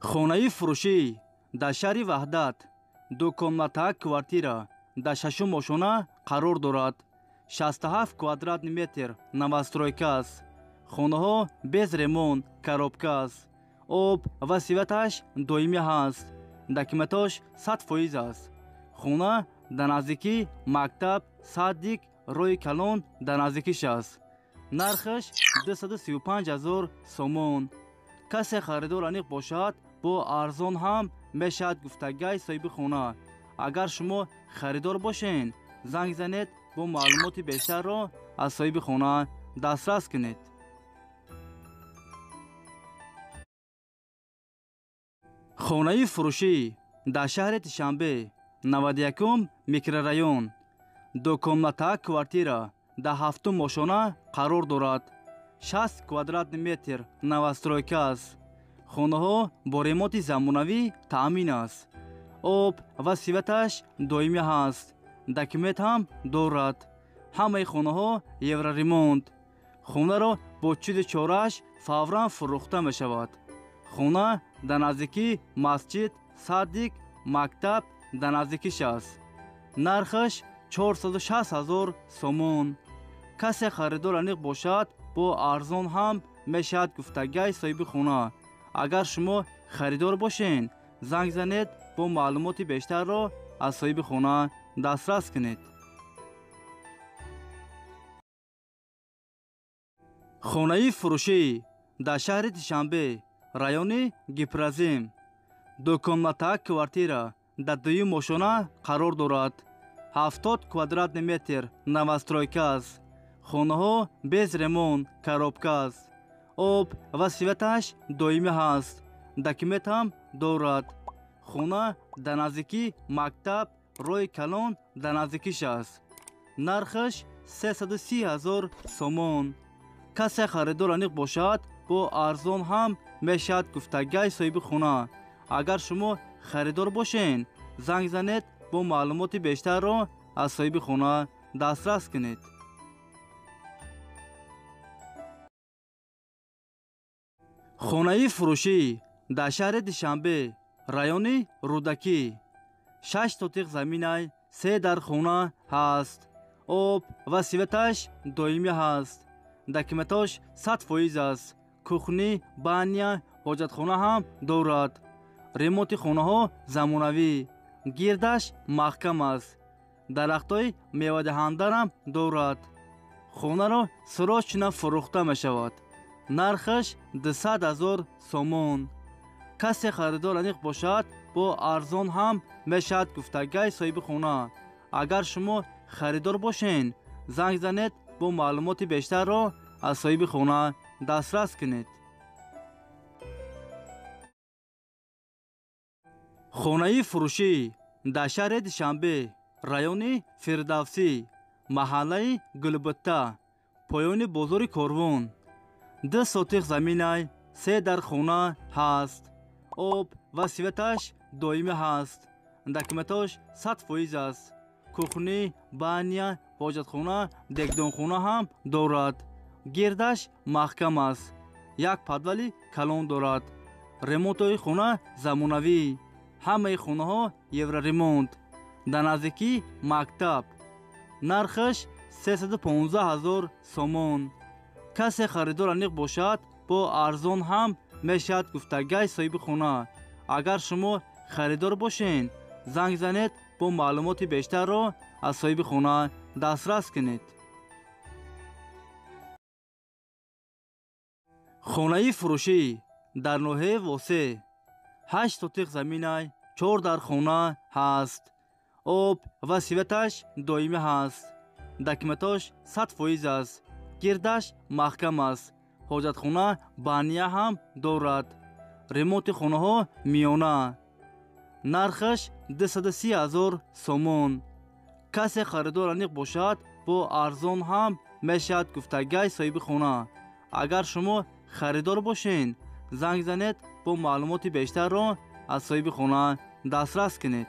Хонаи фурӯшӣ дар шаҳри Ваҳдат, дукомната квартира дар шашум ошона қарор дорад. 67 квадратный метр новостройка аст. Хонаҳо без ремонт, коробка аст. Об ва светаш доимӣ ҳаст. Документош 100% аст. Хона дар наздикӣ мактаб, садик, роҳи калон дар наздикиш аст. Нархаш 235 000 сомон. Касе харидор аниқ бошад, бо арзон ҳам мешавад гуфтагай соҳиби хона. Агар шумо харидор бошед, занг занед, бо маълумоти бештарро аз соҳиби хона дастрас кунед. Хонаи фурӯшӣ дар шаҳри Душанбе, 91 микрорайон, дукомната квартира дар ҳафтум ошона қарор дорад. 60 квадратный метр новостройка аст. Хонаҳо бо ремонти замонавӣ таъмин аст. Об ва светаш доимӣ ҳаст. Документ ҳам дорад. Ҳамаи хонаҳо евроремонт. Хонаро бо чизи чорааш фавран фурӯхта мешавад. Хона дар наздикӣ масҷид, садик, мактаб дар наздикиш аст. Нархаш 460 000 сомон. Касе харидор аниқ бошад, бо арзон ҳам мешавад гуфтагай соҳиби хона. Агар шумо харидор бошед, занг занед, бо маълумоти бештарро аз соҳиби хона дастрас кунед. Хонаи фурӯшӣ дар шаҳри Душанбе, райони Гипрозем, дукомната квартира дар дуюм ошона қарор дорад. 70 квадратный метр новостройка аст. Хонаҳо без ремонт, коробка аст. Об ва светаш доимӣ ҳаст. Документ ҳам дорад. Хона дар наздикӣ мактаб, роҳи калон дар наздикиш аст. Нархаш 330 000 сомон. Касе харидор аниқ бошад, бо арзон ҳам мешавад гуфтагай соҳиби хона. Агар шумо харидор бошед, занг занед, бо маълумоти бештарро аз соҳиби хона дастрас кунед. Хонаи фурӯшӣ дар шаҳри Душанбе, райони Рӯдакӣ, 6 сотиқ заминай, 3 дар хона ҳаст. Об ва светаш доимӣ ҳаст. Документош 100% аст. Кухни, баня, ҳоҷатхона ҳам дорад. Ремонти хонаҳо замонавӣ. Гирдаш маҳкам аст. Дарахтҳои мевадиҳандарам дорад. Хонаро срочно фурӯхта мешавад. Нархаш 200 000 сомон. Касе харидор аниқ бошад, бо арзон ҳам мешавад гуфтагай соҳиби хона. Агар шумо харидор бошед, занг занед, бо маълумоти бештарро аз соҳиби хона дастрас кунед. Хонаи фурӯшӣ дар шаҳри Душанбе, райони Фирдавсӣ, маҳаллаи Гулбутта, поёни бозори Корвон, 2 сотиқ заминай, 3 дар хона ҳаст. Об ва светаш доимӣ ҳаст. Документош 100% аст. Кухни, баня, ҳоҷатхона, дегдонхона ҳам дорад. Гирдаш маҳкам аст. Як подвали калон дорад. Ремонтҳои хона замонавӣ. Ҳамаи хонаҳо евроремонт. Дар наздикӣ мактаб. Нархаш 315 000 сомон. Касе харидор аниқ бошад, бо арзон ҳам мешавад гуфтагай соҳиби хона. Агар шумо харидор бошед, занг занед, бо маълумоти бештарро аз соҳиби хона дастрас кунед. Хонаи фурӯшӣ дар ноҳияи Восе, 8 сотиқ заминай, 4 дар хона ҳаст. Об ва светаш доимӣ ҳаст. Документош 100% аст. Гирдаш маҳкам аст. Ҳоҷатхона, баня ҳам дорад. Ремонти хонаҳо миёна. Нархаш 230 000 сомон. Касе харидор аниқ бошад, бо арзон ҳам мешавад гуфтагай соҳиби хона. Агар шумо харидор бошед, занг занед, бо маълумоти бештарро аз соҳиби хона дастрас кунед.